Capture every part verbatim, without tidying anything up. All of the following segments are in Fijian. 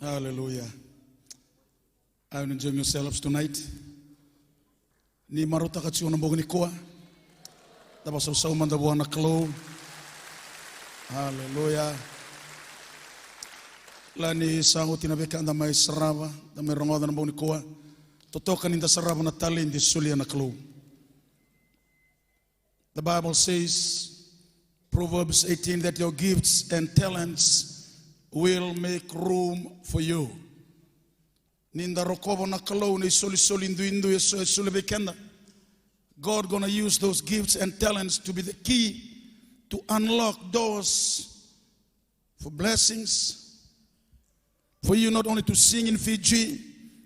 Hallelujah. Are you enjoying yourselves tonight? Ni marautaka tiko na bogi nikua? Da vakasausau mada vua na Kalou. Hallelujah. La ni sa oti na veika da mai sarava, da mai rogoca na bogi nikua. Totoka ni da sarava na taledi solia na Kalou. The Bible says, Proverbs eighteen, that your gifts and talents will make room for you. Ni da rokova na Kalou na isolisoli duidui e so-, e solia vei keda. God gonna use those gifts and talents to be the key to unlock doors for blessings, for you not only to sing in Fiji,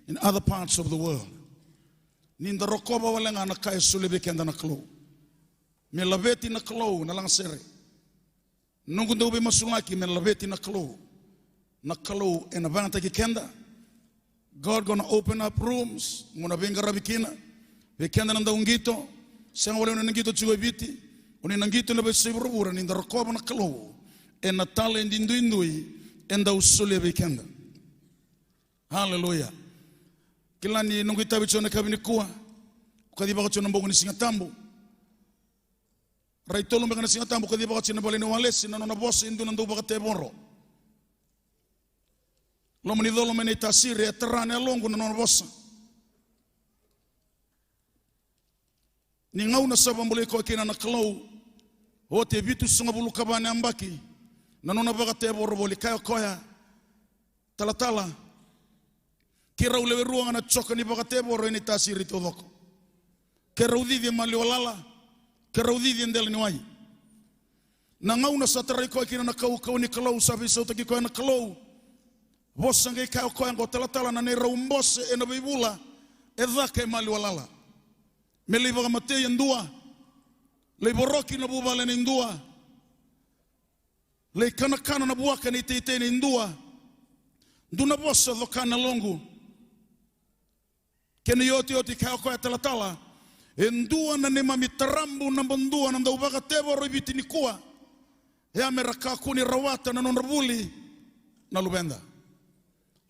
in other parts of the world. Ni da rokova wale ga na ka e solia vei keda na Kalou. Me laveti na Kalou na lagasere. Noqu dau veimasulaki me laveti na Kalou. Na Kalou ena vakayagataki keda. God gonna open up rooms mo na veiqaravi kina. Vei keda na dau qito, sega wale o ni na qito tiko e Viti, o ni na qito ena veiyasai vuravura, ni da rokova na Kalou ena taledi duidui e dau solia vei keda. Hallelujah. Kila ni noqu itavi tiko na yakavi nikua, kacivaka tiko na bogi ni Siga Tabu. Rai tolu beka na Siga Tabu, kacivaka tiko na vale ni Walesi na nona vosa e dua na dau vakatevoro. Loma ni colo mai na itasiri, e tara na yaloqu na nona vosa. Ni gauna sa vakabulai koya kina na Kalou, oti e vitusagavulu ka va na yabaki na nona vakatevoro voli, kaya o koya, talatala, keirau lewe rua ga na joka ni vakatevoro ena itasiri taucoko. Keirau cici e maliwa lala, keirau cici e dela ni wai. Na gauna sa tarai koya kina na kaukauwa ni Kalou, sa veisautaki koya na Kalou. Vosa qai kaya o koya oqo, talatala, na neirau bose ena veivula e caka e maliwa lala. Me lai vakamatei e dua, lai voroki na vuvale nei dua, lai kanakana na vuaka nei teitei nei dua. Dua na vosa coka na yaloqu. Kena iotioti kaya o koya, talatala, e dua na neimami tarabu naba dua na dau vakatevoro i Viti nikua. E a me ra kakua ni rawata na nodra vuli na luveda.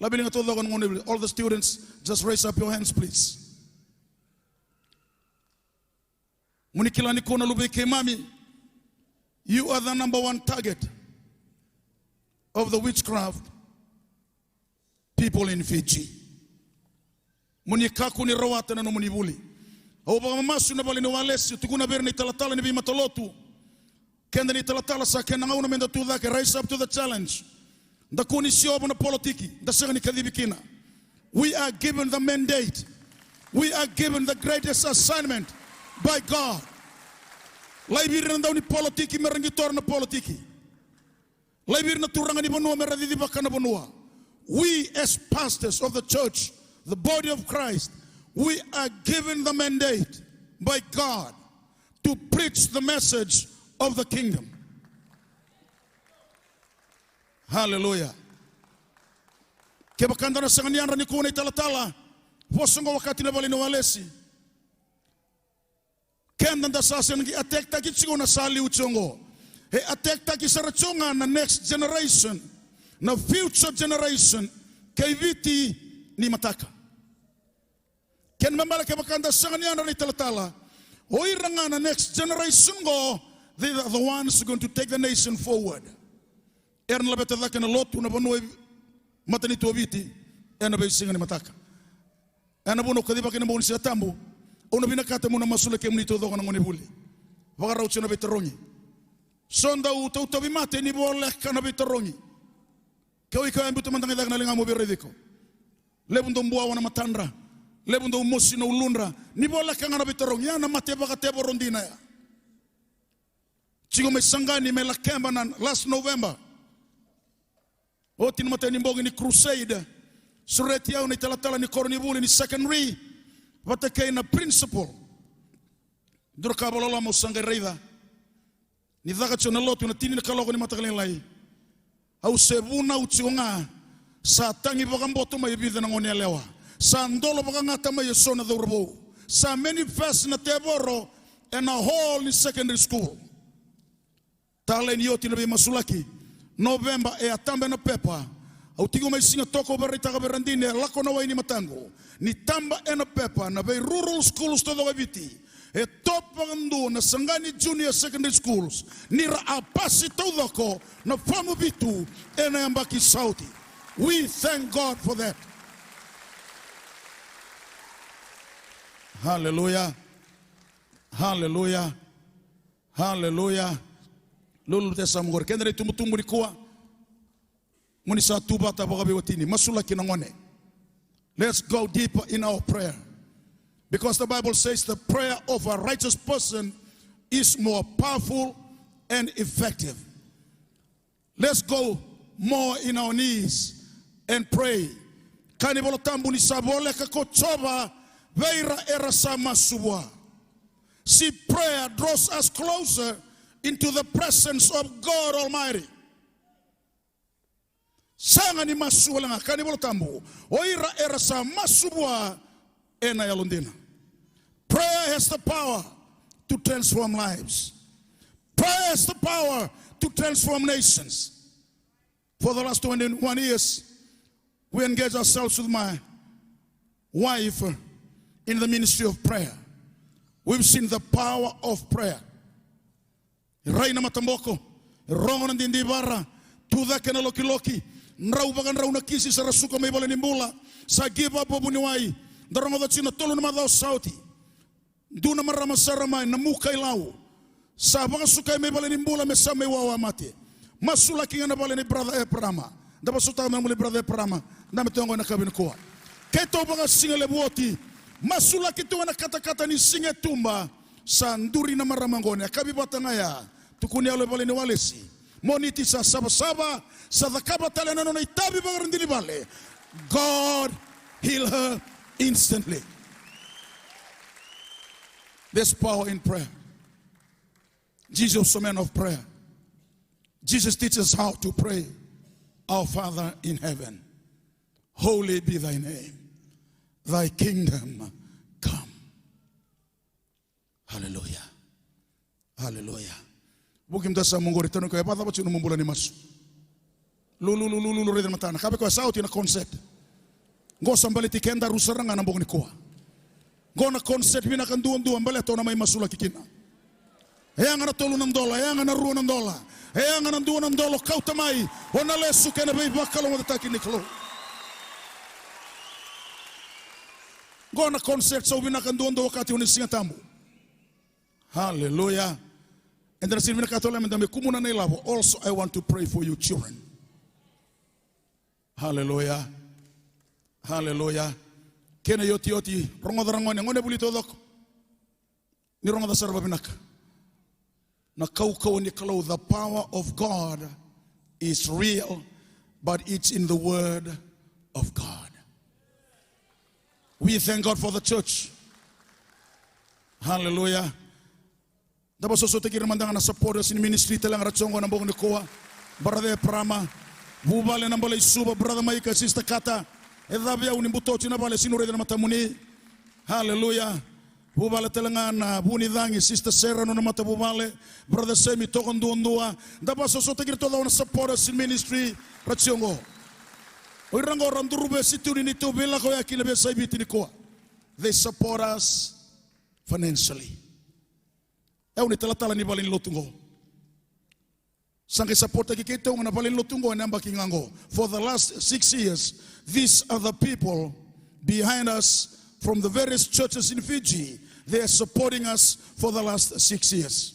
Lave liga taucoko na gone vuli. All the students, just raise up your hands, please. Mo ni kila nikua na luve i keimami, you are the number one target of the witchcraft people in Fiji. Mo ni kakua ni rawata na nomuni vuli. Au vakamamasu na vale ni Walesi, tukuna vei ira na italatala ni veimatalotu. Keda na italatala sa kena gauna meda tu cake, rise up to the challenge. Da kua ni siova na politiki, da sega ni kacivi kina. We are given the mandate. We are given the greatest assignment by God. Lai vei ira na dau ni politiki me ra qitora na politiki. Lai vei ira na turaga ni vanua me ra cicivaka na vanua. We as pastors of the church, the body of Christ, we are given the mandate by God to preach the message of the kingdom. Hallelujah. Kevaka da na sega ni yadra nikua na italatala, vosa oqo vakati na vale ni Walesi. Keda da sa sega ni attack-taki tiko na sa liu tiko oqo. E attack-taki sara tiko ga na next generation, na future generation kei Viti ni mataka. Kena ibalebale kevaka da sega ni yadra na italatala, o ira ga na next generation oqo, they are the ones going to take the nation forward. Era na laveta cake na lotu, na vanua, matanitu o Viti ena veisiga ni mataka. Ena vuna au kacivaka ena bogi ni Siga Tabu, au na vinakata meu na masulaki kemuni taucoko na gone vuli. Vakarau tiko na veitarogi. So dau tautauvimate ni voleka na veitarogi. Ke o iko ya, biuta mada ga i cake na ligamu, au via raici iko. Levu dau buawa na matadra, levu dau mosi na uludra, ni voleka ga na veitarogi. Ya na mate vakatevoro dina ya. Tiko mai Saqani, mai Lakeba na last November. Oti na imatai ni bogi ni crusade, sureti au na italatala ni koronivuli ni secondary vata kei na principal. Dua na ka vakaloloma au sa qai raica. Ni caka tiko na lotu ena tini na kaloko ni mataka lailai, au se vunau tiko ga, sa tagi vakaboto mai e vica na gone yalewa. Sa dolo vakagata mai e so na cauravou. Sa manifest na tevoro ena hall ni secondary school. Talei ni oti na veimasulaki, Noveba e a tabe na pepa, Au tiko mai Sigatoka, au vakaraitaka vei Radini, e lako na wai ni mataqu. Ni taba ena pepa, na vei rural schools taucoko e Viti, e top vakadua na saqa ni junior secondary schools, ni ra a pasi taucoko na fomu vitu ena yabaki sa oti. We thank God for that. Hallelujah. Hallelujah. Hallelujah. Lululu te sa muqori. Keda na itubutubu nikua. Mo ni sa tu vata vakaveiwatini, masulaki na gone. Let's go deeper in our prayer. Because the Bible says the prayer of a righteous person is more powerful and effective. Let's go more in our knees and pray. Kaya na iVola Tabu ni sa voleka ko Jiova vei ira era sa masu vua. See, prayer draws us closer into the presence of God Almighty. Sega ni masu wale ga, kaya na iVola Tabu, o ira era sa masu vua ena yalodina. Prayer has the power to transform lives. Prayer has the power to transform nations. For the last twenty-one years, we engage ourselves with my wife in the ministry of prayer. We've seen the power of prayer. Rai na mataboko, rogo na didivara, tu cake na lokiloki, drau vakadrau na kisi sa ra suka mai valenibula, sa give up o vuniwai. Da rogoca tiko na tolu na macawa sa oti, dua na marama sara mai na Muka i Lau, sa vakasukai mai valenibula me sa mai wawa mate. Masulaki ga na vale nei brother Eparama. Da vakasautaka mai na vale nei brother Eparama. Da me toqo ena yakavi nikua. Keitou vakasigalevu oti, masulaki tu ena katakata ni siga e tuba. Sa duri na marama oqo ena yakavi vata ga ya. Tukuni yalo e vale ni walesi. Moniti sa savasava, sa cakava tale na nona itavi vakaradini vale. God heal her instantly. There's power in prayer. Jesus was a man of prayer. Jesus teaches us how to pray. Our Father in heaven, holy be thy name. Thy kingdom come. Hallelujah. Hallelujah. Vuki mada sa muqori, tanu ka e vakacava tiko nomu bula ni masu. Lululu, lululu, raica na matana. Kaya vei koya sa oti na concert. Qo sa baleti kedaru sara ga na bogi nikua. Qo na concert vinaka duadua baleta o na mai masulaki kina. E yaga na tolu na dola, e yaga na rua na dola, e yaga na dua na dola, kauta mai, o na lesu kei na veivakalougatataki ni Kalou. Qo na concert sa vinaka duadua vakati o ni Siga Tabu. Hallelujah. Eda na sega ni vinakata tale meda mai kumuna na ilavo. Also, I want to pray for you children. Hallelujah. Hallelujah. Kena iotioti, rogoca ra gone, gone vuli taucoko. Ni rogoca sara vavinaka. Na kaukauwa ni Kalou, the power of God is real, but it's in the word of God. We thank God for the church. Hallelujah. Da vakasosomitaki ira mada ga na supporters ni ministry tale ga ra tiko qo na bogi nikua. Brother Eparama, vuvale na Bale i Suva, brother Maika, sister Kata. E cavi au ni buto oti na vale, sega niu raica na matamuni. Hallelujah. Vuvale tale ga na Vunicagi, sister Sera, nona matavuvale. Brother Semi, toka duadua. Da vakasosomitaki ira taucoko na supporters ni ministry ra tiko qo. O ira qo ra duruvesi tu ni neitou veilakoyaki na veiyasai Viti nikua. They support us financially. E au na italatala ni vale ni lotu qo. Sa qai supportaki keitou ga na vale ni lotu qo ena yabaki ga qo. For the last six years, these are the people behind us from the various churches in Fiji. They are supporting us for the last six years.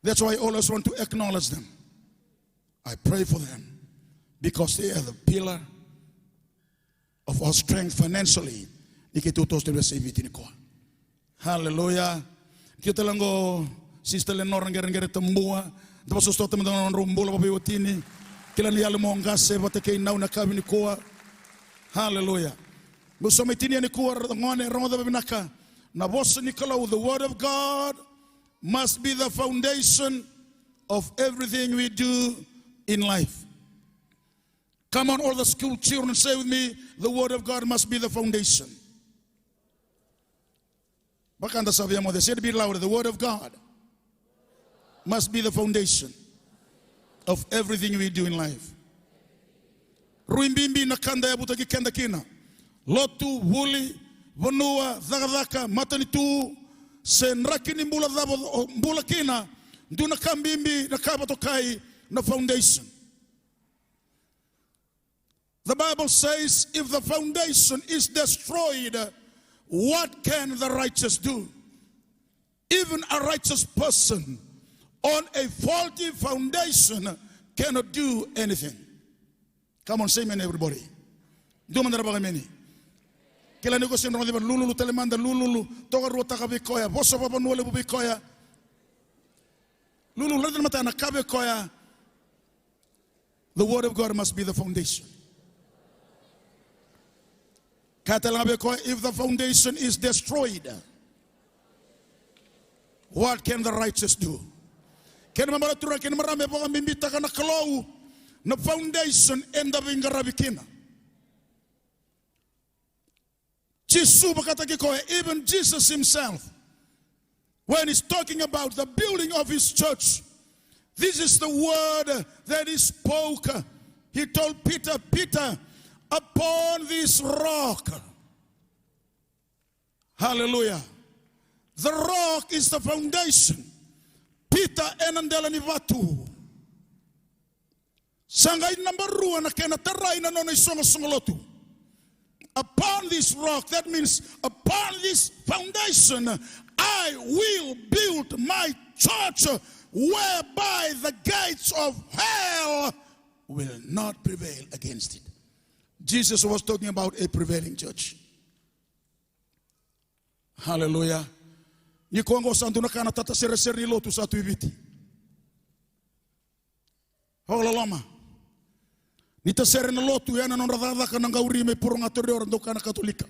That's why I always want to acknowledge them. I pray for them because they are the pillar of our strength financially. Ni keitou toso tiko ena veiyasai Viti nikua. Hallelujah. Keitou tale qo, sister Lenora Qereqere Tabua. Da vakasosomitaka mada na nodrau bula vakaveiwatini. Kila ni yali mo qase vata kei nau na yakavi nikua. Hallelujah. Meu sa mai tinia nikua, ra gone, rogoca vavinaka. Na vosa ni Kalou, the word of God must be the foundation of everything we do in life. Come on, all the school children, say with me, the word of God must be the foundation. Vakada sa via moce, say it a bit louder. The word of God must be the foundation of everything we do in life. Rui bibi na ka da yavutaki keda kina. Lotu, vuli, vanua, cakacaka, matanitu, se draki ni bula cava o bula kina, dua na ka bibi na ka vakatokai na foundation. The Bible says, if the foundation is destroyed, what can the righteous do? Even a righteous person on a faulty foundation cannot do anything. Come on, say amen, everybody. Dua mada na vakaemeni. Kila ni ko sega ni rogoca, lululu tale mada, lululu. Tokaruataka vei koya, vosa vakavanua levu vei koya. Lululu, raica na matana, kaya vei koya. The word of God must be the foundation. Kaya tale ga vei koya, if the foundation is destroyed, what can the righteous do? Kena ibalebale, turaga kei na marama, e vakabibitaka na Kalou na foundation eda veiqaravi kina. Jisu vakataki koya, even Jesus himself, when he's talking about the building of his church, this is the word that he spoke. He told Peter, Peter, upon this rock. Hallelujah. The rock is the foundation. Peter ena dela ni vatu. Sa qai naba rua na kena tarai na nona isoqosoqo lotu. Upon this rock, that means upon this foundation, I will build my church, whereby the gates of hell will not prevail against it. Jesus was talking about a prevailing church. Hallelujah. Ni koya qo sa dua na ka na tataseresere ni lotu sa tu i Viti. Vakaloloma. Ni tasere na lotu, ya na nodra cakacaka na qauri mai Purogatori, o ira dau kaya na Katolika.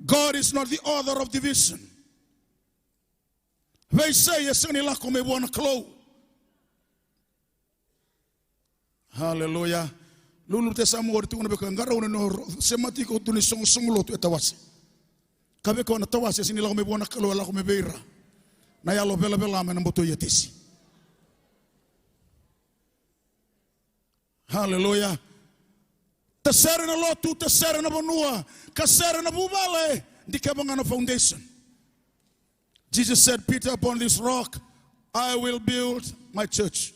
God is not the author of division. Veisei e sega ni lako mai vua na Kalou. Haleluya. Lululu te sa mo ori tukuna vei koya, qarauna ni o semati iko tu ni sogosogo lotu e tawase. Ka vei koya na tawase e sega ni lako mai vua na Kalou, e lako mai vei ira na yalo velavela mai na boto i Atisi. Haleluya. Tasere na lotu, tasere na vanua, kasere na vuvale, dikeva ga na foundation. Jesus said, Peter, upon this rock I will build my church.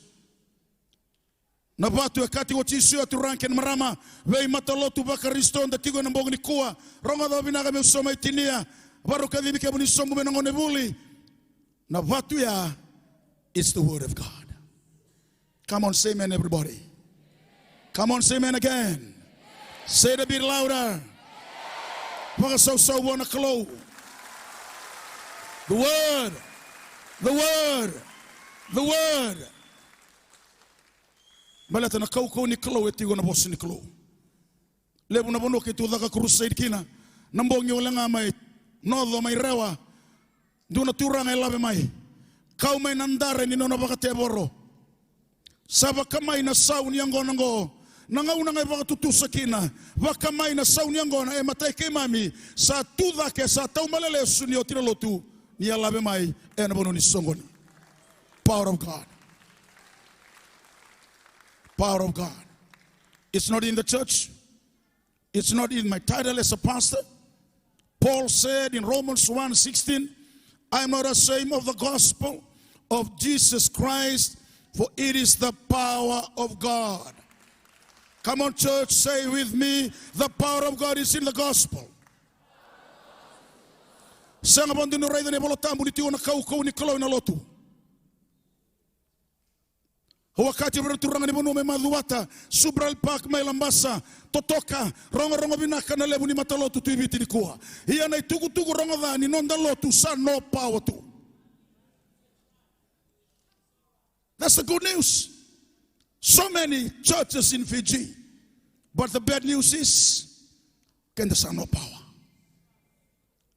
Na vatu e kaya tiko o Jisu, turaga kei na marama, veimatalotu vaKarisito da tiko ena bogi nikua. Rogoca vinaka meu sa mai tinia, varau kacivi kemuni sobu mai na gonevuli. Na vatu ya, it's the word of God. Come on, say amen, everybody. Come on, say amen again. Say it a bit louder. Vakasausau vua na Kalou. The word, the word, the word. Baleta na kaukauwa ni Kalou e tiko na vosa ni Kalou. Levu na vanua keitou caka crusade kina, na bogi wale ga mai Noco, mai Rewa, dua na turaga e lave mai, kau mai na dare ni nona vakatevoro. Sa vakamai na sau ni yaqona oqo, na gauna ga e vakatutusa kina, vakamai na sau ni yaqona, e matai keimami, sa tu cake, sa taumalelesu ni oti na lotu, ni a lave mai ena vanua ni soqoni. Power of God. Power of God. It's not in the church. It's not in my title as a pastor. Paul said in Romans one sixteen, I am not ashamed of the gospel of Jesus Christ, for it is the power of God. Come on, church, say with me, the power of God is in the gospel. Sega vakadua ni raica na iVola Tabu ni tiko na kaukauwa ni Kalou ena lotu. Au a kaya vei ira na turaga ni vanua mai Macuata, Subrail Park mai Labasa, totoka, rogorogo vinaka na levu ni matalotu tu i Viti nikua. Ia na itukutuku rogo ca ni noda lotu sa no power tu. That's the good news. So many churches in Fiji. But the bad news is, keda sa no power.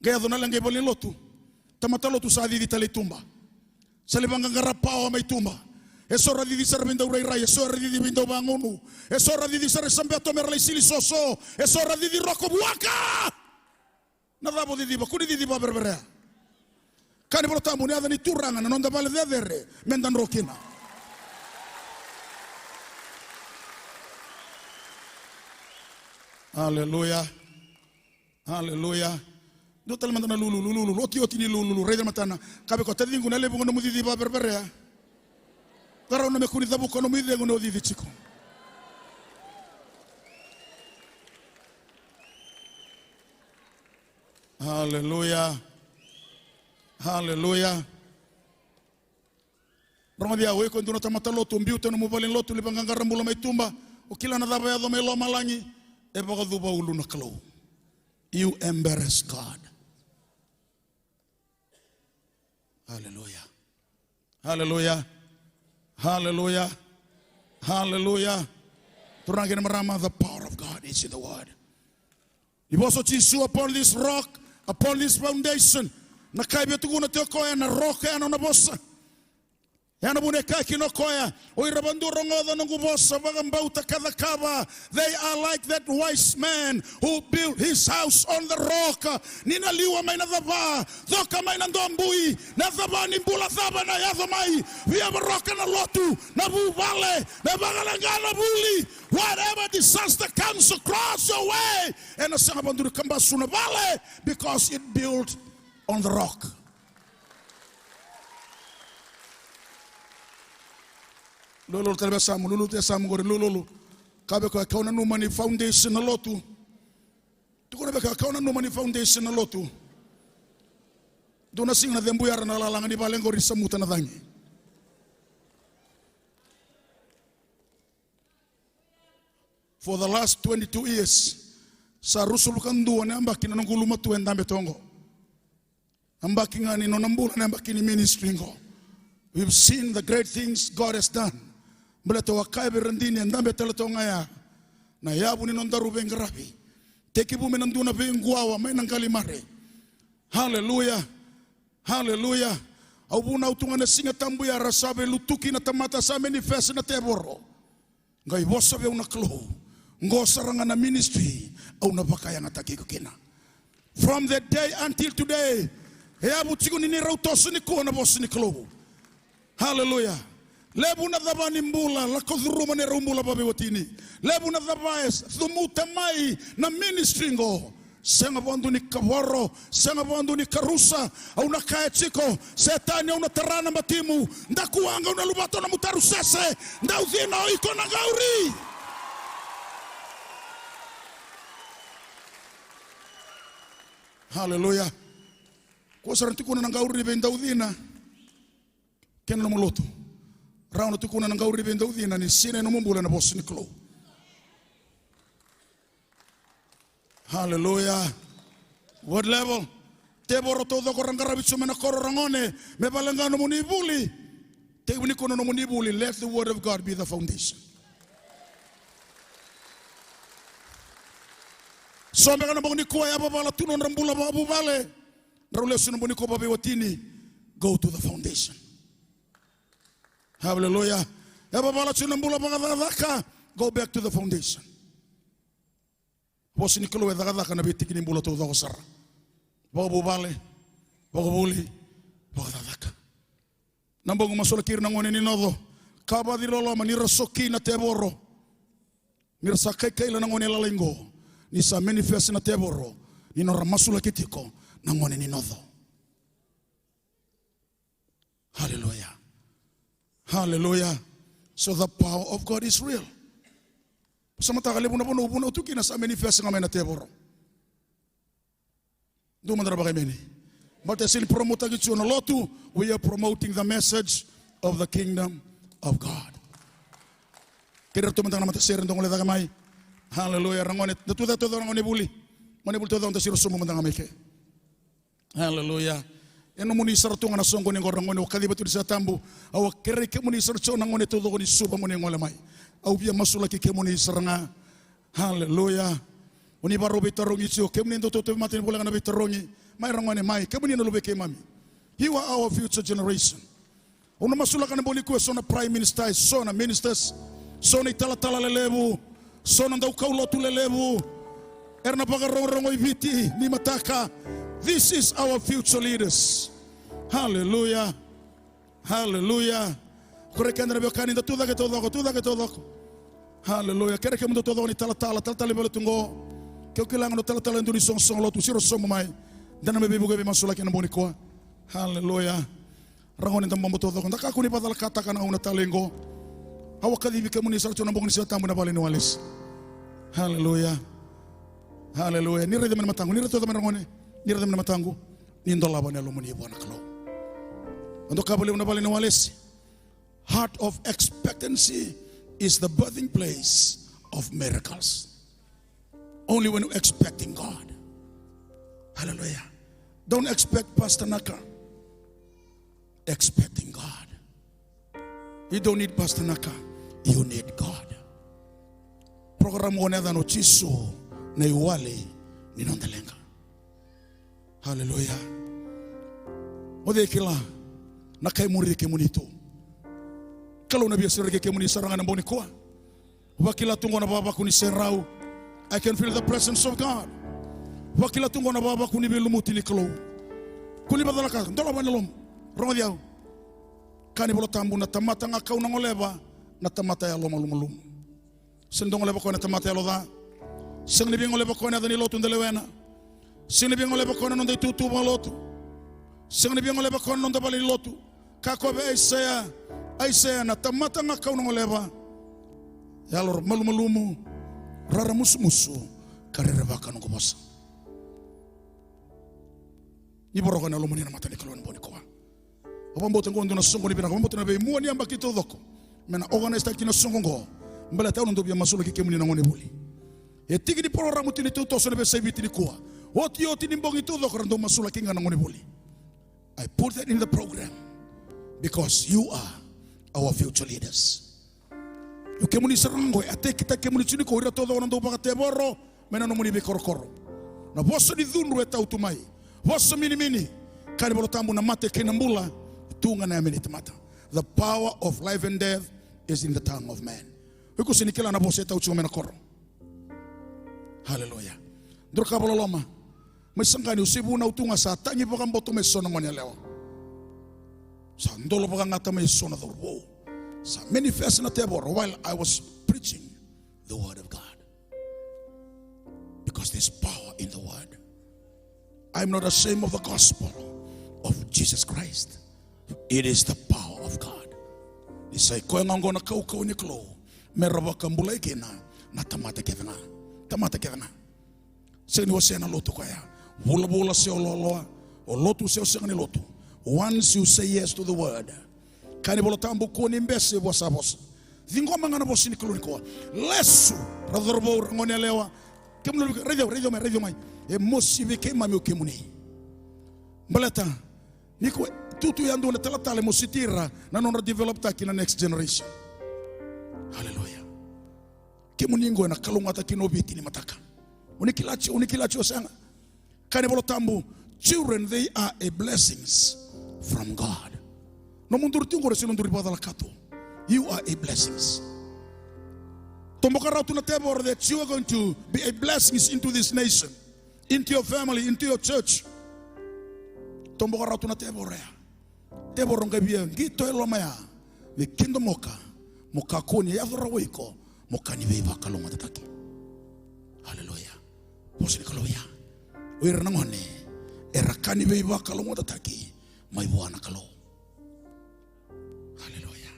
Qai yaco na leqa i valenilotu. Tamata lotu sa cici tale i tuba. Sa lai vaqaqara pawa mai tuba. Eso ra cici sara vei dau rairai, eso ra cici vei dau vagunu. Eso ra cici sara i Sabeto me ra lai sili soso. Eso ra cici Roko Vuaka. Na cava o ciciva? Kua ni cici vakavereverea. Kaya na iVola Tabu, na yaca ni Turaga na noda vale cecere meda dro kina. Aleluya. Aleluya. Dua tale mada na lululu, lululu, otioti ni lululu, raica na matana. Kaya vei koya, taciqu, na levu ga nomu cici vakavereverea. Qarauna me kua ni cavuka nomu icegu ni o cici tiko. Aleluya. Aleluya. Rogoci au, o iko e dua na tamata lotu, o biuta nomu valenilotu, lai vaqaqara bula mai tuba, o kila na cava e yaco mai lomalagi, e vakacuva ulu na Kalou. You embarrass God. Aleluya. Aleluya. Aleluya. Aleluya. Turaga kei na marama, the power of God is in the word. Ni vosa o Jisu, upon this rock, upon this foundation. Na ka e via tukuna tiko o koya, na rock ya na nona vosa. Ya na vuna e kaya kina o koya, o ira vadua rogoca noqu vosa, vakabauta ka cakava, they are like that wise man who built his house on the rock. Ni na liwa mai na cava, coka mai na dobui, na cava ni bula cava na yaco mai, via voroka na lotu, na vuvale, na vakaleqa na vuli, whatever disaster comes across your way, ena sega vadua ni kabasu na vale, because it built on the rock. Lululu tale vei Samu, lululu tale Samu qori, lululu. Kaya vei koya, kau nanuma ni foundation na lotu. Tukuna vei koya, kau nanuma ni foundation na lotu. Dua na siga na cebuyara na lalaga ni vale qori, samuta na cagi. For the last twenty-two years, sa ruasagavulu ka dua na yabaki na noqu ulumatua e dabe tu oqo. Yabaki ga ni nona bula na yabaki ni ministry qo. We've seen the great things God has done. Baleta au a kaya vei Radini, e dabe tale toka ga ya. Na yavu ni nodaru veiqaravi. Tekivu mai na dua na veiquwawa mai na Qalimare. Haleluya. Haleluya. Au vunau tu ga na Siga Tabu ya, ra sa veilutuki na tamata, sa manifest na tevoro. Qai vosa vei au na Kalou, qo sara ga na ministry au na vakayagataki iko kina. From that day until today, e yavu tiko ni neirau toso nikua na vosa ni Kalou. Haleluya. Levu na cava ni bula lako curuma neirau bula vakaveiwatini. Levu na cava e cumuta mai na ministry qo. Sega vakadua ni kavoro, sega vakadua ni karusa. Au na kaya tiko, Setani, au na tara na batimu. Dakuwaqa, au na luvata na nomu tarusese. Daucina o iko na qauri. Haleluya. Kua sara ni tukuna na qauri vei daucina. Kena nomu lotu. Rawa na tukuna na qauri vei daucina ni sinai nomu bula ena vosa ni Kalou. Haleluya. What level? Tevoro taucoko ra qaravi tu mai na koro, ragone, me valeqa nomuni vuli. Tekivu nikua na nomuni vuli, let the word of God be the foundation. So beka na bogi nikua e yavavala tu nodra bula vakavuvale. Drau lesu na bogi nikua vakaveiwatini. Go to the foundation. Haleluya. E yavavala tu na bula vakacakacaka. Go back to the foundation. Vosa ni Kalou e cakacaka na veitiki ni bula taucoko sara. Vakavuvale, vakavuli, vakacakacaka. Na bogi masulaki ira na gone ni noco. Ka vakaci loloma ni ra soki na tevoro. Ni ra sa kaikaila na gone lalai qo. Ni sa manifest na tevoro. Ni nodra masulaki tiko na gone ni noco. Haleluya. Haleluya. So the power of God is real. Sa mataka levu na vanua au vunau tu kina sa manifest ga mai na tevoro. Dua mada na vakaemeni. Baleta e sega ni promotaki tu na lotu, we are promoting the message of the kingdom of God. Kerea tu mada ga na matasere, dou gole cake mai. Haleluya. Ragone, da tu cake taucoko na gone vuli. Gone vuli taucoko da siro sobu mada ga mai ke. Haleluya. E nomuni sara tu ga na soqoni qo, ragone, au kaciva tu ni Siga Tabu. Au a kerei kemuni sara tu na gone taucoko ni Suva mo ni gole mai. Au via masulaki kemuni sara ga. Haleluya. O ni vakarau veitarogi tiko, kemuni dau tautauvimate ni voleka na veitarogi. Mai ragone mai, kemuni na luvei keimami. You are our future generation. Au na masulaka na bogi nikua eso na prime minister, eso na ministers, eso na italatala lelevu, eso na daukaulotu lelevu. Era na vakarogorogo i Viti ni mataka. This is our future leaders. Haleluya. Haleluya. Kerei keda na veiwekani da tu cake taucoko, tu cake taucoko. Haleluya. Kerei kemudou taucoko ni talatala, talatala ni vale tu qo. Ke o kila ga na talatala e dua ni soqosoqo lotu, siro sobu mai. Da na mai veivuke, veimasulaki ena bogi nikua. Haleluya. Ragone, da bobo taucoko. Da kakua ni vakacalakataka na gauna talei qo. Au a kacivi kemuni sara tiko na bogi ni Siga Tabu ena vale ni Walesi. Haleluya. Haleluya. Ni raica mai na mataqu, ni raica mai, ragone. Ni raica mai na mataqu. Ni dolava na yalomuni vua na Kalou. Au dau kaya vakalevu ena vale ni Walesi. Heart of expectancy is the birthing place of miracles. Only when you're expecting God. Hallelujah. Don't expect Pastor Naka. Expecting God. You don't need Pastor Naka. You need God. Program qo na yacana o Jisu na iwali ni noda leqa. Haleluya. O cei e kila na ka e muri kemuni tu? Kalou na via sereki kemuni sara ga ena bogi nikua. Vakila tu qo na vavaku ni serau. I can feel the presence of God. Vakila tu qo na vavaku ni veilumuti ni Kalou. Kua ni vakacalaka, dolava na yalomu. Rogoci au. Kaya na iVola Tabu, na tamata ga kau na goleva, na tamata yalomalumalumu. Sega ni dau goleva o koya na tamata yalo ca. Sega ni via goleva o koya na yaca ni lotu da lewena. Sega ni via goleva o koya na noda itutu vakalotu. Sega ni via goleva o koya na noda vale ni lotu. Kaya o koya vei Aisea, Aisea, na tamata ga kau na goleva, yalo malumalumu, raramusumusu, ka rerevaka noqu vosa. Ni voroka na yalomuni ena mata ni Kalou ena bogi nikua. Au vakabauta qo e dua na soqoni vinaka, au vakabauta na veimua ni yabaki taucoko me na organise-taki na soqo qo. Baleta au na dau via masulaki kemuni na gonevuli. E tiki ni porokaramu tini, tautoso na veiyasai Viti nikua. Otioti ni bogi taucoko era dau masulaki ga na gonevuli. I put that in the program because you are our future leaders. Io kemuni sara ga qo e a tekitaki kemuni tiko nikua, o ira taucoko na dau vakatevoro mai na nomuni veikorokoro. Na vosa ni cudru e tau tu mai. Vosa minimini. Kaya na iVola Tabu, na mate kei na bula e tu ga ena yame ni tamata. The power of life and death is in the tongue of man. O iko sega ni kila na vosa e tau tiko mai na koro. Haleluya. Dua na ka vakaloloma. Mai Saqani, au se vunau tu ga, sa tagi vakaboto mai so na gone yalewa. Sa dolo vakagata mai so na cauravou. Sa manifest na tevoro while I was preaching the word of God. Because there's power in the word. I'm not ashamed of the gospel of Jesus Christ. It is the power of God. Ni sa i koya ga oqo na kaukauwa ni Kalou me ra vakabulai kina na tamata kece ga. Tamata kece ga. Sega ni wasea na lotu koya. Vulavula se o loaloa, o lotu se o sega ni lotu. Once you say yes to the word, kaya na iVola Tabu, kua ni bese vua sa vosa. Ciqoma ga na vosa ni Kalou nikua. Lesu, ra cauravou, ra gone yalewa. Kemuni, raici au, raici au mai, raici au mai. E mosi vei keimami o kemuni. Baleta ni ko tutu yadua na talatala e mositi ira na nodra develop-taki na next generation. Haleluya. Kemuni qo ena kalougata kina o Viti ni mataka. O ni kila tiko, o ni kila tiko, o sega? Kaya na iVola Tabu, children, they are a blessings from God. Nomudou tiko qori, sega ni dou vakacalaka tu. You are a blessings. Toboka rawa tu na tevoro that you are going to be a blessings into this nation, into your family, into your church. Toboka rawa tu na tevoro ya. Tevoro qai via qito e loma ya, me kidomoka, mo kakua ni yaco rawa o iko mo ka ni veivakalougatataki. Haleluya. Vosa ni Kalou ya. O ira na gone era ka ni veivakalougatataki mai vua na Kalou. Haleluya.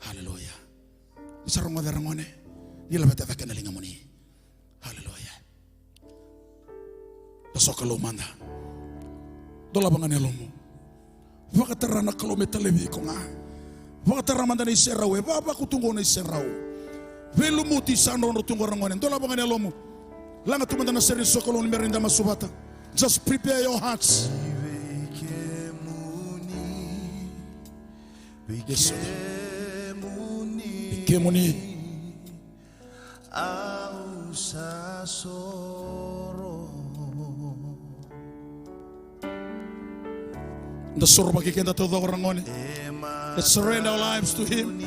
Haleluya. Ni sa rogoca, ra gone, ni laveta cake na ligamuni. Haleluya. Da sokalou mada. Dolava ga na yalomu. Vakatara na Kalou me talevi iko ga. Vakatara mada na iserau, e vavaku tu qo na iserau. Veilumuti sa drodro tu qo, ra gone. Dolava ga na yalomu. Laga tu mada na sere ni sokalou ni bera ni da masu vata. Just prepare your hearts. Yes, sir. Kemuni. Au sa soro. Da sorovaki keda taucoko, ra gone. Let's surrender our lives to Him.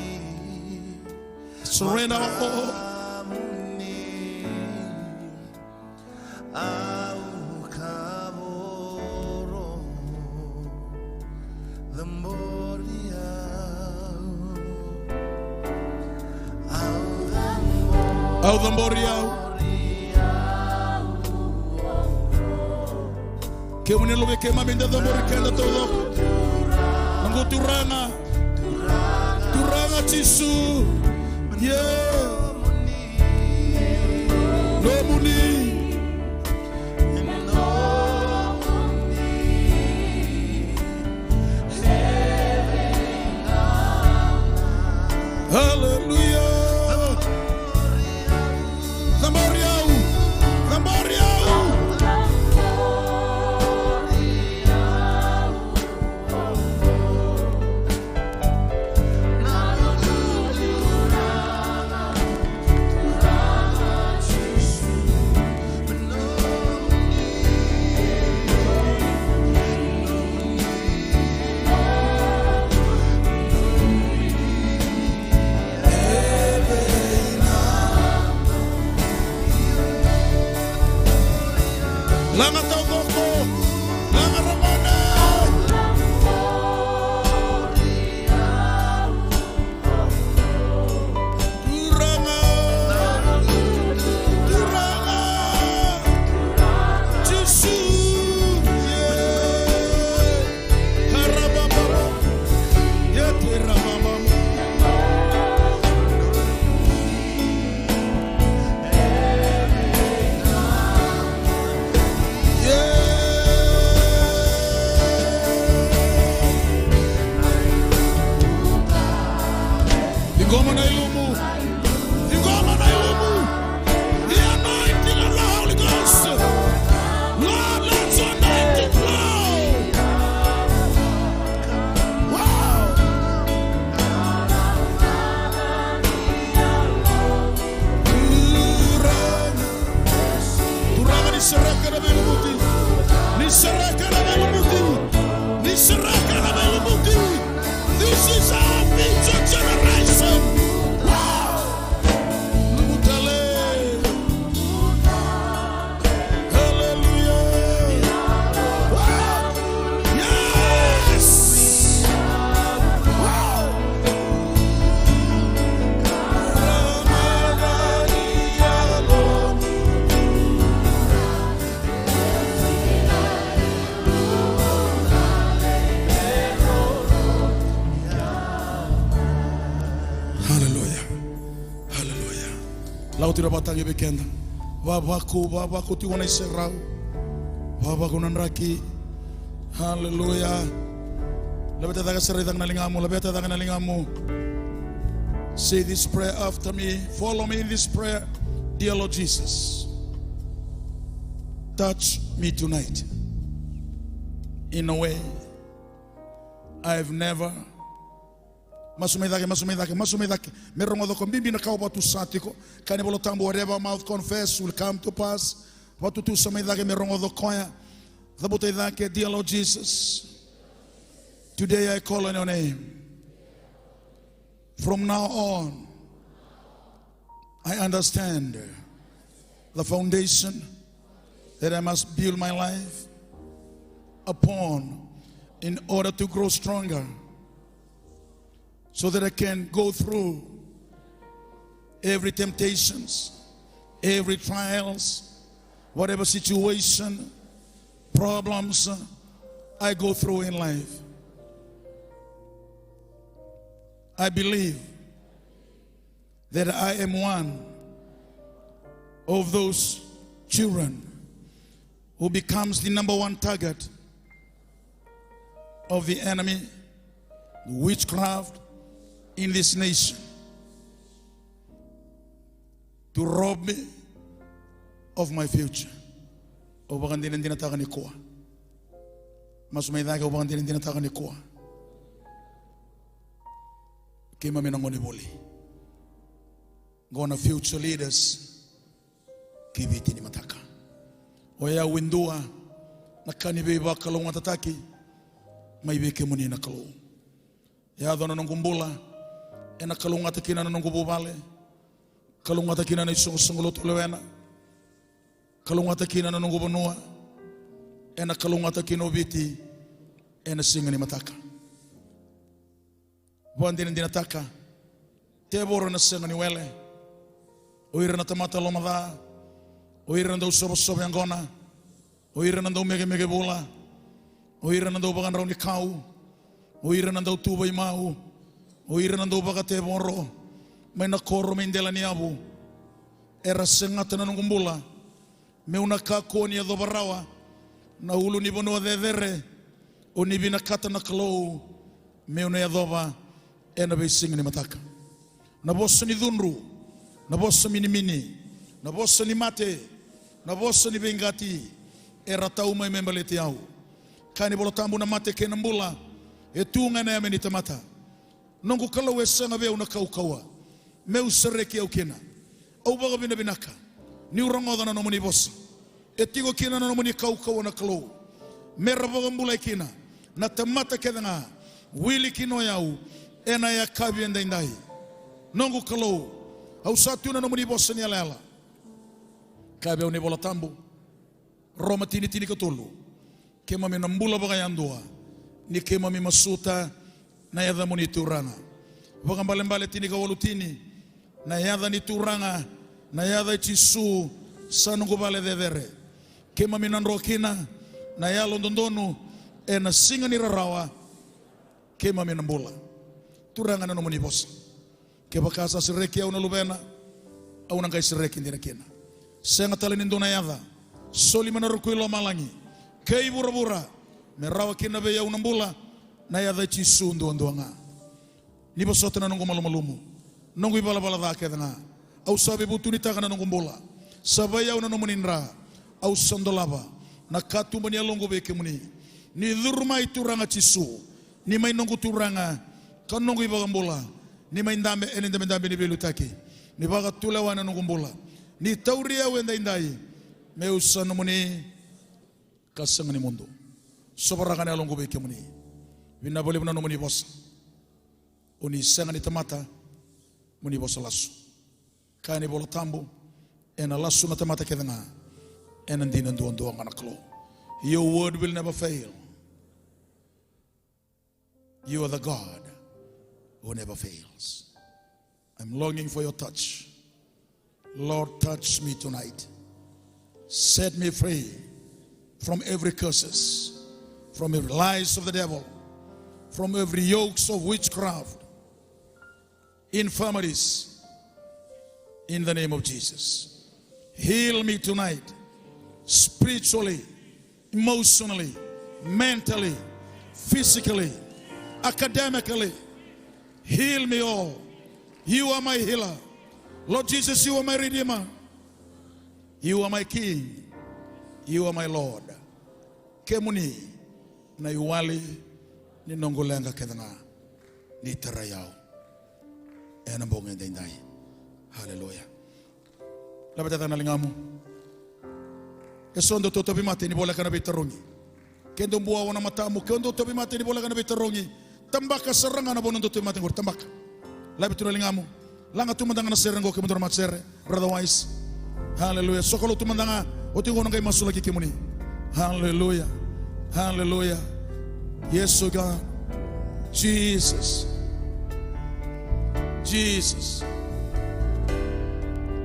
Surrender our all. Au kavoro, cabori au. Au cabori au. Kemuni luvei keimami da cabori keda taucoko. Noqu Turaga. Turaga Jisu. Ie. Nomuni. Aleluya. Cabori au. Cabori au. Laga taucoko, laga ramana. Turaga, Turaga, Jisu, ie. Harababa, ie te rababa. Ciqoma na ilumu. Ciqoma na ilumu. The anointing of the Holy Ghost. Lord, let your anointing flow. Wow. Turaga, ni sereka na veilumuti. Ni sereka na veilumuti. Ni sereka na veilumuti. This is our future generation. Wow. Nomu tale. Hallelujah. Wow. Yes. Wow. Hallelujah. Hallelujah. Lau tiko vakatagi vei keda. Vavaku, vavaku tiko na iserau. Vavaku na draki. Hallelujah. Laveta cake sara i cake na ligamu, laveta cake na ligamu. Say this prayer after me. Follow me in this prayer. Dear Lord Jesus, touch me tonight in a way I've never. Masu mai cake, masu mai cake, masu mai cake. Me rogoca ko bibi na ka o vakatusa tiko. Kaya na iVola Tabu, whatever mouth confess will come to pass. Vakatutusa mai cake me rogoca o koya. Cavuta i cake, dear Lord Jesus. Today I call on your name. From now on, I understand the foundation that I must build my life upon in order to grow stronger, so that I can go through every temptations, every trials, whatever situation, problems I go through in life. I believe that I am one of those children who becomes the number one target of the enemy, witchcraft in this nation, to rob me of my future. Au vakadinadinataka nikua. Masu mai cake, au vakadinadinataka nikua. Keimami na gone voli. Qo na future leaders ki Viti ni mataka. Oya e dua na ka ni veivakalougatataki mai vei kemuni na Kalou. Yaco na noqu bula, ena kalougata kina na noqu vuvale, kalougata kina na isoqosoqo lotu lewena, kalougata kina na noqu vanua, ena kalougata kina o Viti ena siga ni mataka. Vakadinadinataka, tevoro ena sega ni wele. O ira na tamata lomaca, o ira na dau sovasova yaqona, o ira na dau mekemeke vula, O ira na dauvakadraunikau, o ira na dautuvai mau, o ira na dauvakatevoro, mai na koro mai dela ni yavu, era segata na noqu bula, meu na kakua ni yacova rawa na ulunivanua cecere, o ni vinakata na Kalou, meu na yacova ena veisiga ni mataka. Na vosa ni cudru, na vosa minimini, na vosa ni mate, na vosa ni veiqati, era tau mai me baleti au. Kaya na iVola Tabu, na mate kei na bula e tu ga ena yame ni tamata. Noqu Kalou, e sega vei au na kaukauwa meu sereki au kina. Au vakavinavinaka niu rogoca na nomuni vosa. E tiko kina na nomuni kaukauwa na Kalou, me ra vakabulai kina na tamata kece ga, wili kina o yau ena yakavi edaidai. Noqu Kalou, au sa tu na nomuni vosa ni yalayala. Kaya vei au na iVola Tabu, Roma tini, tinikatolu, keimami na bula vakayadua ni keimami masuta na yacamuni Turaga. Vakaibalebale tinikawalu tini, na yaca ni Turaga, na yaca i Jisu, sa noqu vale cecere. Keimami na dro kina na yalododonu, ena siga ni rarawa keimami na bula. Turaga, na nomuni vosa. Kevaka sa sereki au na Luvena, au na qai sereki dina kina. Sega tale ni dua na yaca soli mai na ruku i lomalagi kei vuravura me rawa kina vei au na bula, na yaca i Jisu duadua ga. Ni vosota na noqu malumalumu, noqu ivalavala ca kece ga. Au sa veivutunitaka na noqu bula. Savai au na nomuni dra. Au sa dolava na katuba ni yaloqu vei kemuni. Ni curu mai, Turaga Jisu, ni mai noqu Turaga ka noqu iVakabula, ni mai dabe ena idabedabe ni veiliutaki, ni vakatulewa ena noqu bula, ni tauri au edaidai, meu sa nomuni ka sega ni mudu. Sovaraka na yaloqu vei kemuni. Vinaka vakalevu na nomuni vosa. O ni sega ni tamata mo ni vosa lasu. Kaya na iVola Tabu, ena lasu na tamata kece ga, ena dina duadua ga na Kalou. Your word will never fail. You are the God who never fails. I'm longing for your touch. Lord, touch me tonight. Set me free from every curses, from every lies of the devil, from every yokes of witchcraft, infirmities, in the name of Jesus. Heal me tonight, spiritually, emotionally, mentally, physically, academically. Heal me all. You are my healer. Lord Jesus, you are my redeemer. You are my king. You are my Lord. Kemuni na iwali ni noqu leqa kece ga, ni tarai au ena bogi edaidai. Haleluya. Laveta na ligamu. Eso dou tauvimate ni voleka na veitarogi. Ke dou buawa na matamu, ke dou tauvimate ni voleka na veitarogi. Tabaka sara ga na vanua dou tauvimate qori, tabaka. Lave tu na ligamu. Laga tu mada ga na sere qo, kemudou na matasere. Brother Wise. Haleluya. Sokalou tu mada ga. Oti qo na qai masulaki kemuni. Haleluya. Haleluya. Yes, oh God. Jesus. Jesus.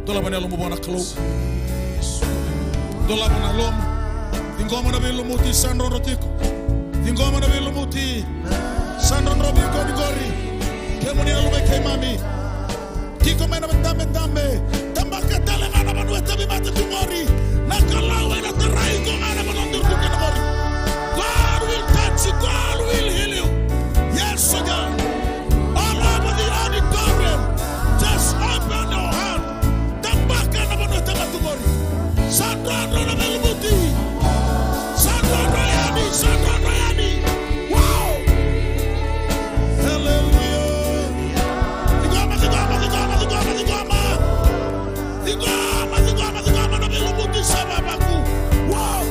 Dolava na yalomu vua na Kalou. Dolava na yalomu. Ciqoma na veilumuti sa drodro tiko. Ciqoma na veilumuti sa drodro vei iko ni qori. Kemuni na luvei keimami. Tiko mai na vedabedabe. Tabaka tale ga na vanua e tauvimate tu qori. Na Kalou ena tarai iko ga na vanua duru tu kina qori. God will touch you. God will heal you. Yes, oh God. All over the auditorium. Just open your heart. Tabaka na vanua e tauvimate tu qori. Sa drodro na veilumuti. Sa drodro yani, sa drodro yani. Wow. Haleluya. Ciqoma, ciqoma, ciqoma, ciqoma, ciqoma. Ciqoma, ciqoma, ciqoma na veilumuti sa vavaku. Wow.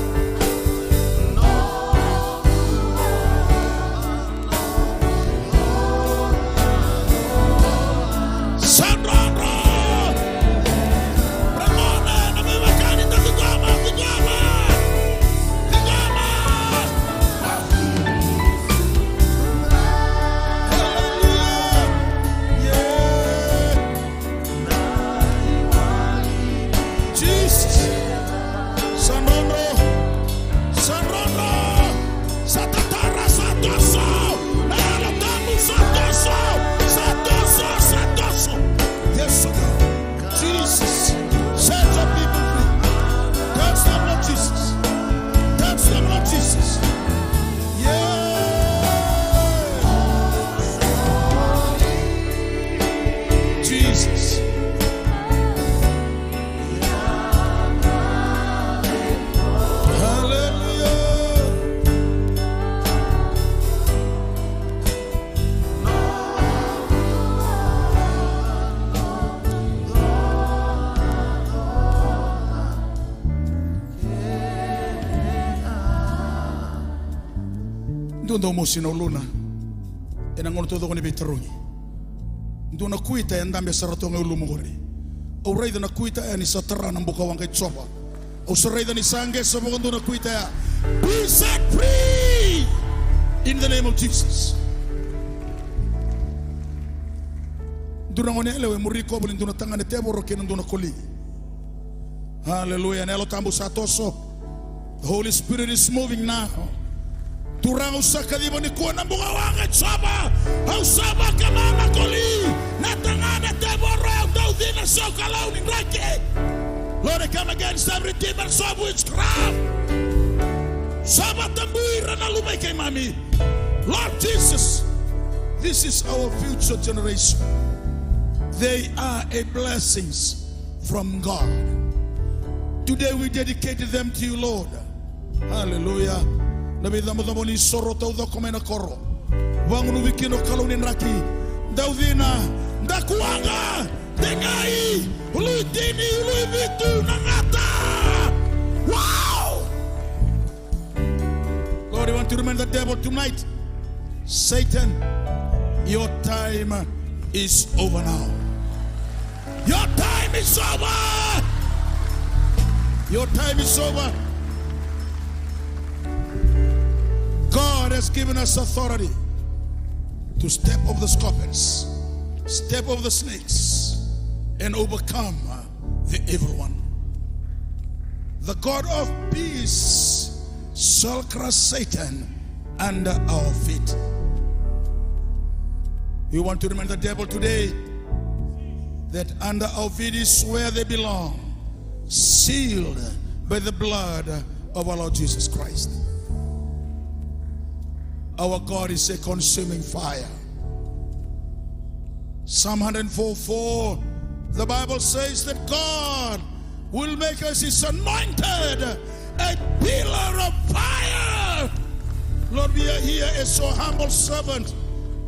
Dou mosi na uluna. Ena gauna taucoko ni veitarogi, dua na kuita e dabe sara tu ga e ulumu qori. Au raica na kuita ya ni sa tara na bukawaqa i Jiova. Au sa raica ni sa qesa vakadua na kuita ya. Be set free in the name of Jesus. Dua na gone yalewa e muri kovu ni dua na tagane tevoro kei na dua na koli. Hallelujah. Na Yalo Tabu sa toso. The Holy Spirit is moving now. Turaga, au sa kaciva nikua na bukawaqa i Jiova. Au sa vakama na koli, na tagane tevoro, au daucina, sa o Kalou ni draki. Lord, I come against every demons of witchcraft. Sa vatabui ira na luvei keimami. Lord Jesus, this is our future generation. They are a blessings from God. Today we dedicate them to you, Lord. Hallelujah. Na veicabocabo ni soro taucoko mai na koro. Vagunuvi kina o Kalou ni draki. Daucina, dakuwaqa, tegai, uluitini, uluivitu, na gata. Wow! Lord, I want to remind the devil tonight, Satan, your time is over now. Your time is over. Your time is over. God has given us authority to step over the scorpions, step over the snakes, and overcome the evil one. The God of peace shall crush Satan under our feet. We want to remind the devil today that under our feet is where they belong, sealed by the blood of our Lord Jesus Christ. Our God is a consuming fire. Psalm hundred four four, the Bible says that God will make us his anointed, a pillar of fire. Lord, we are here as your humble servant.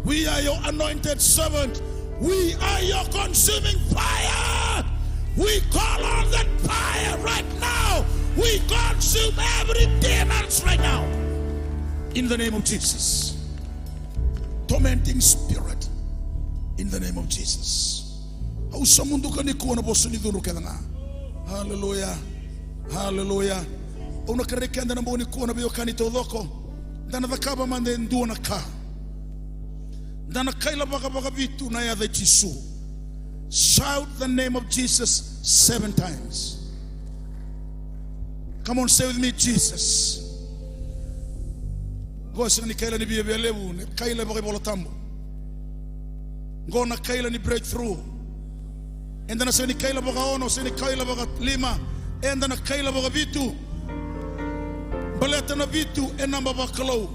We are your anointed servant. We are your consuming fire. We call on that fire right now. We consume every demons right now. In the name of Jesus. Tormenting spirit. In the name of Jesus. Au sa muduka nikua na vosa ni cudru kece ga. Hallelujah. Hallelujah. Au na kerei keda na bogi nikua na veiwekani taucoko. Da na cakava mada e dua na ka. Da na kaila vakavakavitu na yaca i Jisu. Shout the name of Jesus seven times. Come on, say with me, Jesus. Qo sega ni kaila ni viavia levu, na kaila vakaivolatabu. Qo na kaila ni breakthrough. Eda na sega ni kaila vakaono, sega ni kaila vakalima. Eda na kaila vakavitu. Baleta na vitu e naba vakalou.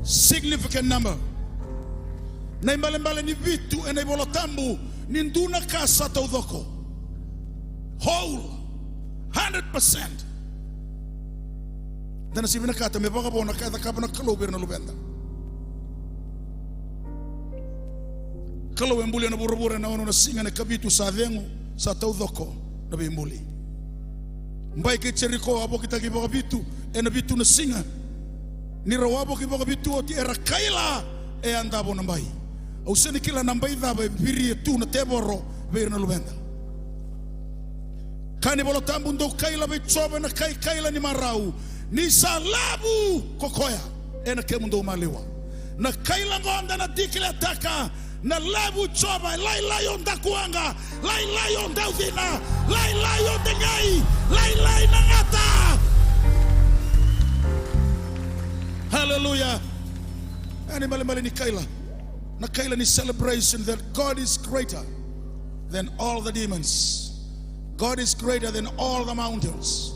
Significant number. Na ibalebale ni vitu ena ivolatabu ni dua na ka sa taucoko. Whole. Hundred percent. Da na sega ni vinakata me vakavo na ka e cakava na Kalou vei ira na luveda. Kalou e bulia na vuravura ena ono na siga, ena ikavitu sa cegu, sa taucoko na veibuli. Bai kei Jeriko a wavokitaki vakavitu ena vitu na siga. Ni ra wavoki vakavitu oti era kaila e a davo na bai. Au sega ni kila na bai cava e viria tu na tevoro vei ira na luveda. Kaya na iVolatabu, dou kaila vei Jiova ena kai kaila ni marau, ni sa levu ko koya ena kemudou maliwa. Na kaila qo da na dikiletaka na levu i Jiova, lailai o dakuwaqa, lailai o daucina, lailai o degai, lailai na gata. Hallelujah. Ena ibalebale ni kaila, na kaila ni celebration that God is greater than all the demons. God is greater than all the mountains.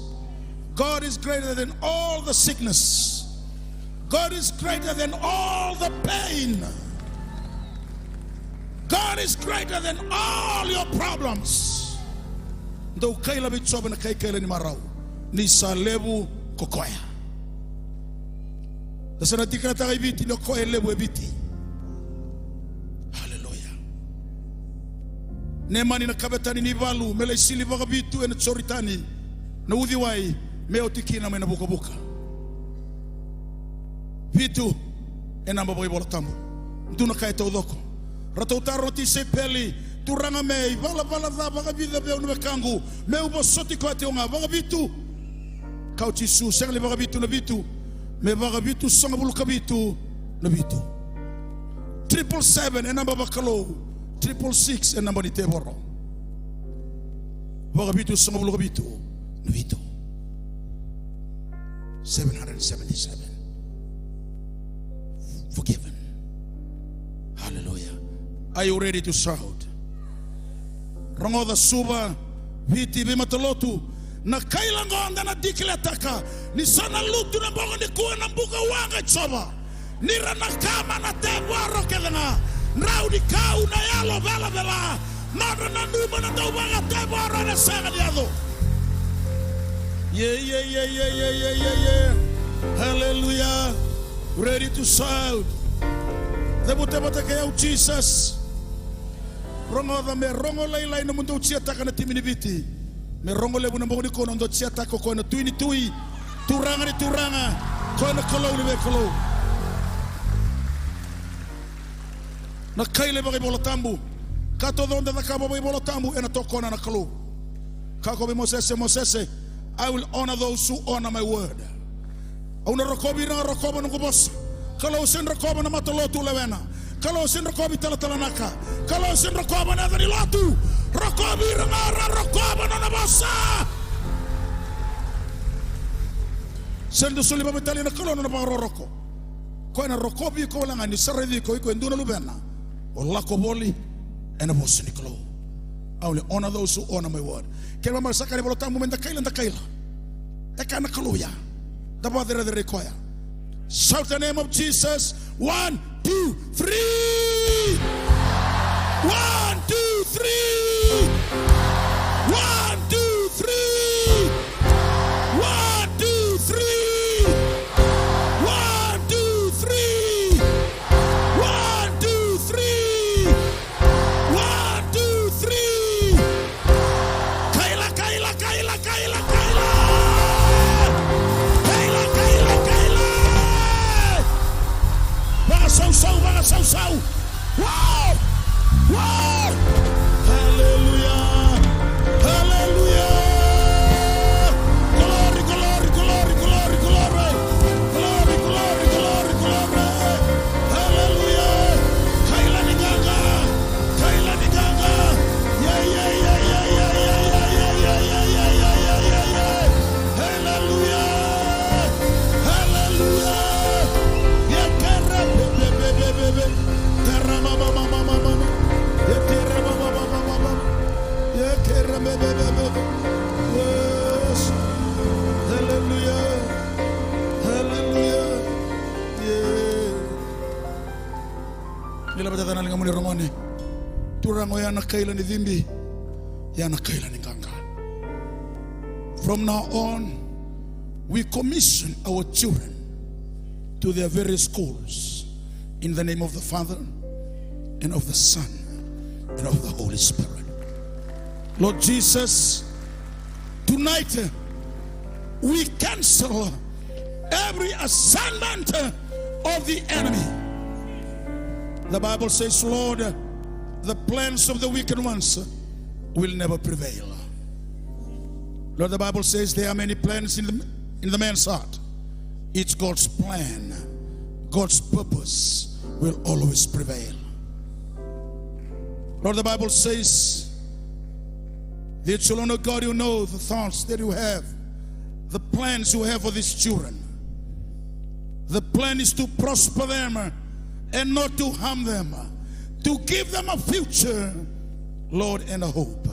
God is greater than all the sickness. God is greater than all the pain. God is greater than all your problems. Dou kaila vei Jiova ena kai kaila ni marau, ni sa levu ko koya. Da sa na dikiletaka i Viti ni o koya e levu e Viti. Hallelujah. Nemani na kavetani ni valu me lai sili vakavitu ena Joritani na uciwai me oti kina mai na vukavuka. Vitu, E naba vakaivolatabu. Dua na ka e taucoko. Ratou taro na tisaipeli, Turaga, me ivalavala ca vakavica vei au na wekaqu, meu vosoti koya tiko ga? Vakavitu. Kaya o Jisu, sega ni vakavitu na vitu, me vakavitusagavulu ka vitu na vitu. Triple seven e naba vakalou, triple six e naba ni tevoro. Vakavitusagavulu ka vitu na vitu. Seven hundred seventy-seven. Forgiven. Hallelujah. Are you ready to shout? Rogoca Suva, Viti, veimatalotu. Na kaila qo da na dikiletaka ni sa na lutu na bogi nikua na bukawaqa i Jiova. Ni ra na kama na tevoro kece ga, drau ni kau na yalo velavela. Nodra nanuma na dauvakatevoro era sega ni yaco. Yeah, yeah, yeah. Hallelujah. Ready to shout. Cavuta vata kei au, Jesus. Rogoca, me rogo lailai nomudou jiataka na timi ni Viti. Me rogo levu na bogi nikua nomudou jiataka o koya na Tui ni tui, Turaga ni turaga, koya na Kalou ni veikalou. Na kaila vakaivolatabu. Ka taucoko da cakava vakaivolatabu ena tokona na Kalou. Kaya o koya vei Mosese, Mosese, I will honor those who honor my word. Au na rokovi ira ga rokova noqu vosa. Kalou sega ni rokova na matalotu lewena. Kalou sega ni rokovi talatala naka. Kalou sega ni rokova na yaca ni lotu. Rokovi ira ga ra rokova nona vosa. Sega ni dua soli vakaveitalia na Kalou na nona vakarokoroko. Koya na rokovi iko wale ga ni sa raici iko, iko e dua na luvena. O lako voli ena vosa ni Kalou. I will honor those who honor my word. Kena ibalebale sa kaya na iVolatabu me da kaila, da kaila. E kaya na Kalou ya. Da vakacerecerei koya. Shout the name of Jesus. One, two, three. One, two, three. One, two, three. One, two, three. One, two, three. One, two, three. One, two, three. Kaila, kaila, kaila, kaila, kaila. Kaila, kaila, kaila. Vakasausau, vakasausau. Wow! Wow! Hallelujah! Hallelujah! Glory, glory, glory, glory, glory! Glory, glory, glory, glory! Hallelujah! Kaila ni qaqa! Kaila ni qaqa! Yeah, yeah, yeah! Hallelujah! Hallelujah! Yekere bebebebebe. Tera mama mama mama. Yekere baba baba baba. Yekere bebebebebe. Yes. Hallelujah. Hallelujah. Yeah. Ni laveta na ligamuni ragone. Turaga, oya na kaila ni cibi, ya na kaila ni qaqa. From now on, we commission our children to their various schools in the name of the Father and of the Son and of the Holy Spirit. Lord Jesus, tonight, uh, we cancel every assignment, uh, of the enemy. The Bible says, Lord, uh, the plans of the wicked ones, uh, will never prevail. Lord, the Bible says there are many plans in the, in the man's heart. It's God's plan. God's purpose will always prevail. Lord, the Bible says, the children of God, you know the thoughts that you have, the plans you have for these children. The plan is to prosper them and not to harm them, to give them a future, Lord, and a hope.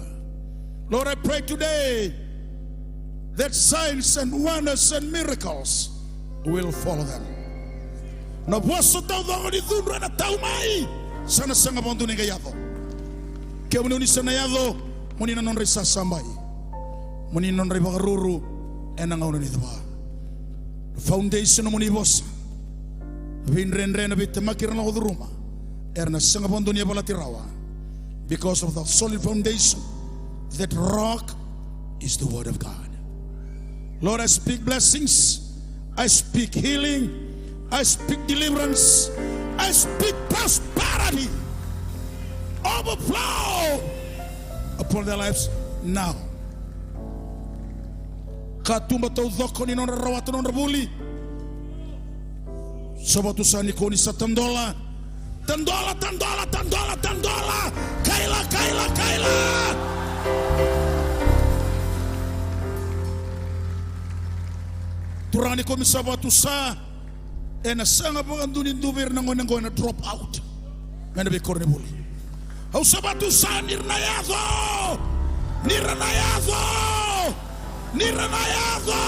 Lord, I pray today that signs and wonders and miracles will follow them. Na vosa taucoko ni cudru ena tau mai, sa na sega vakadua ni qai yaco. Kemuni oni sa na yaco, moni na nodra isasabai, moni na nodra ivakaruru ena gauna ni cava. Foundation nomuni vosa. Veidredre, na veitemaki era na lako curuma, era na sega vakadua ni yavalati rawa. Because of the solid foundation, that rock is the word of God. Lord, I speak blessings. I speak healing. I speak deliverance. I speak prosperity. Overflow upon their lives now. Katuba taucoko ni nodra rawata nodra vuli. Sa vatu sa ni koni sa tadola. Tadola, tadola, tadola, tadola. Kaila, kaila, kaila. Turaga ni komi sa vatu sa. Ena sega vakadua ni dua vei ira na gone oqo ena drop out mai na veikoronivuli. Au sa vatu sa ni ra na yaco. Ni ra na yaco. Ni ra na yaco.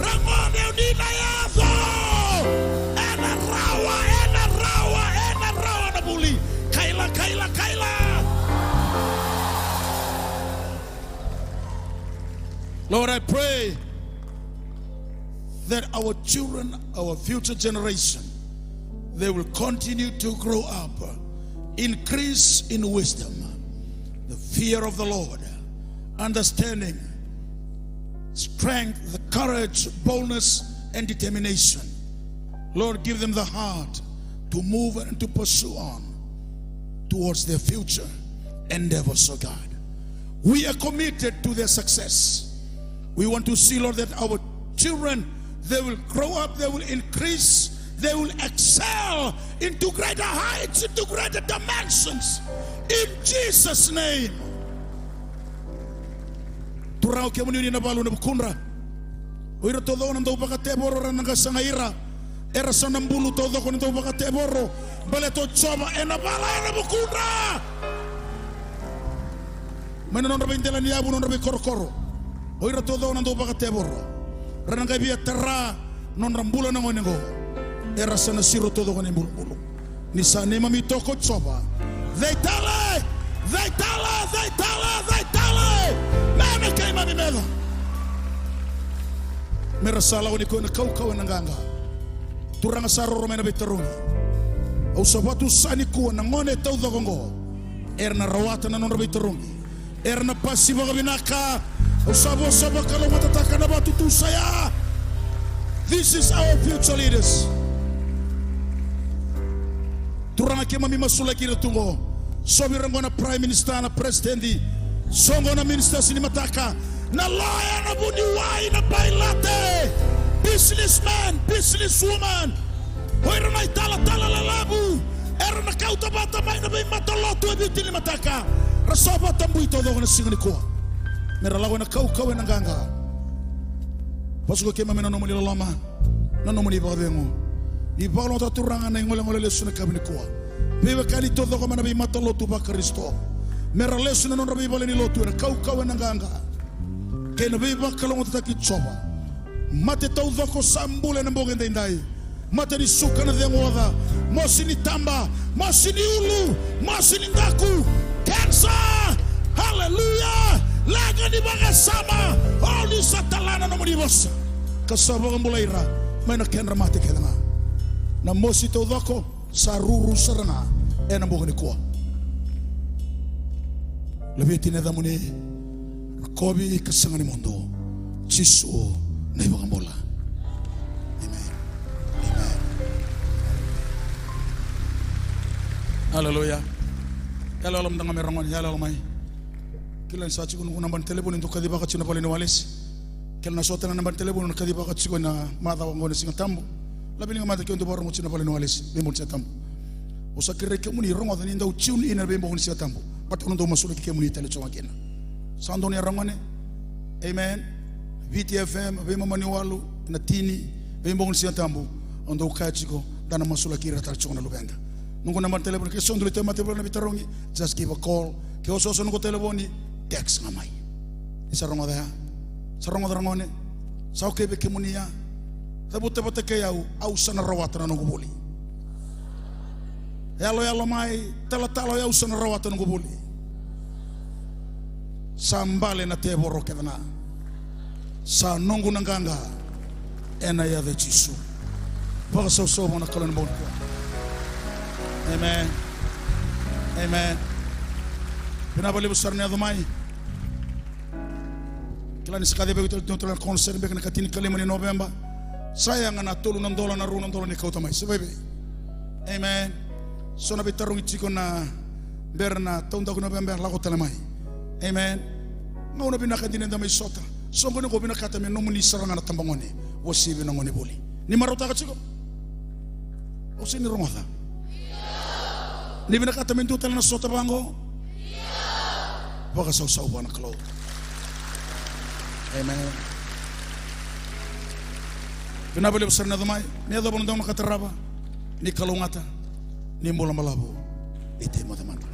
Ra gone ni na yaco. Ena rawa, ena rawa, ena rawa na vuli. Kaila, kaila, kaila. Lord, I pray that our children, our future generation, they will continue to grow up, increase in wisdom, the fear of the Lord, understanding, strength, the courage, boldness, and determination. Lord, give them the heart to move and to pursue on towards their future endeavors, oh God. We are committed to their success. We want to see, Lord, that our children, they will grow up, they will increase, they will excel into greater heights, into greater dimensions. In Jesus' name. Turaga, o kemuni o ni na valu ena vukudra. O ira taucoko na dauvakatevoro, ra na qasaga ira. Era sa na bulu taucoko na dauvakatevoro. Baleta o Jiova ena vala ena vukudra. Mai na nodra veidelaniyavu, nodra veikorokoro. O ira taucoko na dauvakatevoro, ra na qai via tara nodra bula na gone oqo. Era sa na siro taucoko na ibulubulu. Ni sa neimami toko Jiova. Cei tale, cei tale, cei tale, cei tale. Me na keimami meca. Me ra sa lako nikua ena kaukauwa, ena qaqa. Turaga, sa roro mai na veitarogi. Au sa vatu sa nikua na gone taucoko oqo. Era na rawata na nodra veitarogi. Era na pasi vakavinaka. Au sa vosa vakalougatataka na vatutusa ya. This is our future leaders. Turaga, keimami masulaki ira tu oqo. So vei ira oqo na prime minister, na president. So oqo na ministers ni mataka. Na loya, na vuniwai, na pailate. Businessman, businesswoman. O ira na italatala lalavu era na kauta vata mai na veimatalotu e Viti ni mataka, ra sa vakatabui taucoko na siga nikua. Me ra lako ena kaukauwa, ena qaqa. Vasuka keimami na nomuni loloma, na nomuni vakacegu. Ni vakalougatataka, Turaga, na igolegole lesu ena yakavi nikua. Veiwekani taucoko mai na veimatalotu vaKarisito, me ra lesu na nodra veivale ni lotu ena kaukauwa, ena qaqa. Kei na veivakalougatataki, Jiova. Mate taucoko sa bula ena bogi edaidai. Mate ni suka, na ceguoca, mosi ni taba, mosi ni ulu, mosi ni daku, cancer. Haleluya. Leqa ni vakasama. O ni sa tala na nomuni vosa ka sa vakabulai ira mai na kedra mate kece ga. Na mosi taucoko sa ruru sara ga ena bogi nikua. Laveti na yacamuni, rokovi ka sega ni mudu. Jisu na iVakabula. Amen. Amen. Aleluya. Yaloyalo mada ga mai, ragone, yaloyalo mai. Kila ni sa tiko noqu naba ni talevoni, dou kacivaka tiko na vale ni walesi. Kila na so tale na naba ni talevoni o na kacivaka tiko ena macawa oqo na Siga Tabu. Laveliga mada ke o dou vakarogo tiko na vale ni walesi, veibogi ni Siga Tabu. Au sa kerei kemuni rogoca ni dau tune in ena veibogi ni Siga Tabu. Baleta au na dau masulaki kemuni tale tiko ga kina. Sa donuya, ragone? Amen. Viti F M, veimama ni walu, na tini, veibogi ni Siga Tabu. Au dau kaya tiko, da na masulaki ira tale tiko ga na luveda. Noqu naba ni talevoni, ke so dou lai taumate voli na veitarogi, just give a call. Ke osooso noqu talevoni, text ga mai. Ni sa rogoca ya? Sa rogoca, ragone? Sa okei vei kemuni ya? Cavuta vata kei au, au sa na rawata na noqu vuli. Yaloyalo mai, talatala, o yau sa na rawata noqu vuli. Sa bale na tevoro kece ga. Sa noqu na qaqa ena yaca i Jisu. Vakasausau vua na Kalou ena bogi nikua. Amen. Amen. Vinaka vakalevu sara ni yaco mai. Kila ni sa kacivi iko tale tiko na concert beka na ikatinikalima ni Noveba. Sa yaga na tolu na dola, na rua na dola ni kauta mai. Se vaivei. Amen. So na veitarogi tiko na bera na taudaku ni Noveba, lako tale mai. Amen. Gauna vinaka dina eda mai sota. Soqoni qo vinakata me nomuni sara ga na tabagone. Uasivi na gone voli. Ni marautaka tiko. Au sega ni rogoca. Ni vinakata me dua tale na sota vaqo. Vakasausau vua na Kalou. Amen. Vinaka vakalevu sara na yaco mai. Ni yacova na dau na ka tarava. Ni kalougata. Ni bula balavu. Ita moce mada.